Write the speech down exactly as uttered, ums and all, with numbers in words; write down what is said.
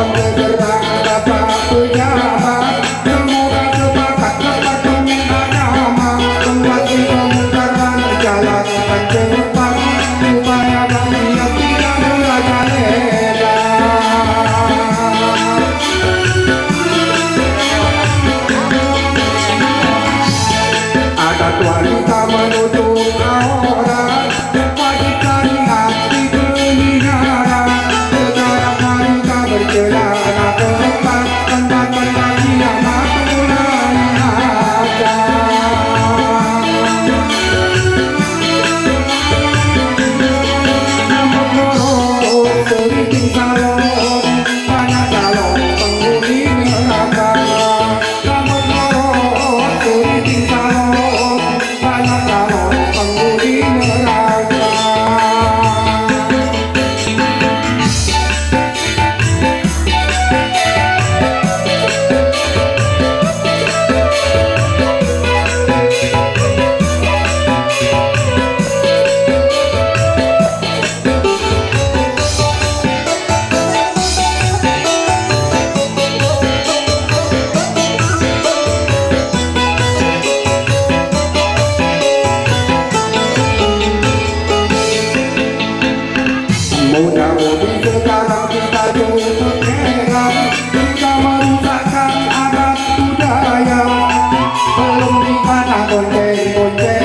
Gerak Bapak Pejabat, semoga sepakat departemen agama, membuat pemutaran jalan cepat, supaya kami yang tidak merajalela. Adat wanita menutup aurat, wajib syariat dipelihara. Sekarang mari kita bercelana ke depan, tempat berkaji yang mampu melihat. Namun lurus seriting salon, banyak calon penghuni neraka. Namun lurus seriting salon, banyak calon penghuni neraka. Muda-mudi sekarang kita cukup heran, kita merusakkan adat budaya. Belum dikenal bonceng-bonceng